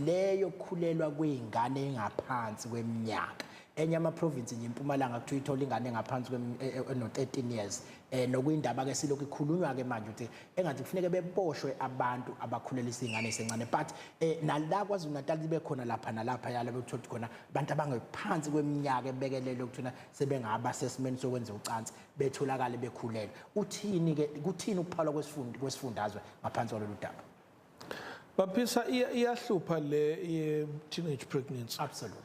Ileyo kukhulelwa kwey'ngane engaphansi kweminyaka. Enye ama-province nje impumalanga kuthiwa ithola ingane engaphansi eno-13 years, nokuyindaba ke silokhu ikhulunywa ke manje ukuthi engathi kufuneke beboshwe abantu abakhulelisa iy'ngane esencane. But nala KwaZulu Natal ibe khona lapha nalapha yala bekuthola ukuthi khona abantu abangephansi kweminyaka ebekelelwe ukuthina sebengaba sesimeni sokwenza ucansi betholakale bekhulelwe. Uthini ke, kuthini ukuphawula kwesifundazwe ngaphansi kwalolu daba? Baphisa, iyahlupha le ye teenage pregnancy. Absolutely.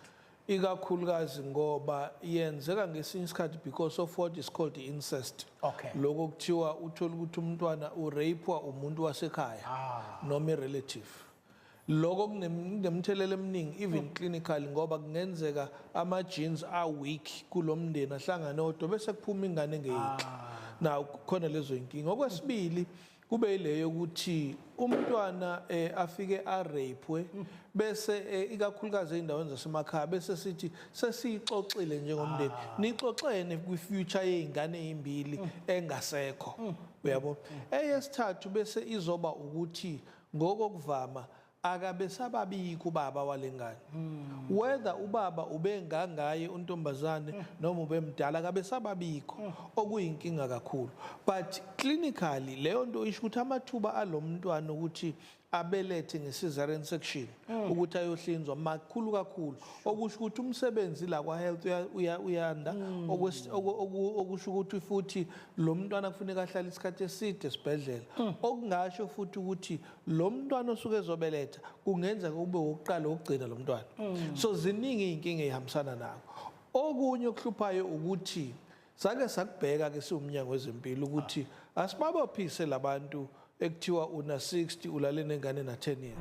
Ikakhulukazi ngoba yenzeka ngesinye isikhathi because of what is called incest. Lokho kuthiwa uthola ukuthi umntwana urapewa umuntu wasekhaya noma i-relative. Lokho kunemthelela eminingi, even clinically, ngoba kungenzeka ama-genes a-weak kulo mndeni ahlangane odwa bese kuphuma ingane engeyinhle. Now khona lezo inkinga. Okwesibili kube yileyo ukuthi umntwana afike arapewe bese ikakhulukazi ey'ndaweni zasemakhaya bese sithi sesiyixoxile njengomndeni, nixoxene kwi-future yey'ngane ey'mbili engasekho, uyabo. Eyesithathu bese izoba ukuthi ngokokuvama akabe sababikho ubaba walengane, whether ubaba ubengangaye untombazane noma ubemdala, akabe sababikho, okuyinkinga kakhulu. But clinically leyo nto isho ukuthi amathuba alomntwana ukuthi abelethe nge-cesarean section, ukuthi ayohlinzwa, makhulu kakhulu, okusho ukuthi umsebenzi la kwa-health uyanda, okusho ukuthi futhi lo mntwana kufuneka ahlale isikhathi eside esibhedlela, okungasho futhi ukuthi lo mntwana osuke ezobeletha kungenzeka kube wokuqala wokugcina lo mntwana. So ziningi iy'nkinga ey'hambisana nako. Okunye okuhluphayo ukuthi sake sakubheka ke siwumnyango wezempilo ukuthi asibabophise labantu ekuthiwa una 60 ulale nengane na 10 years.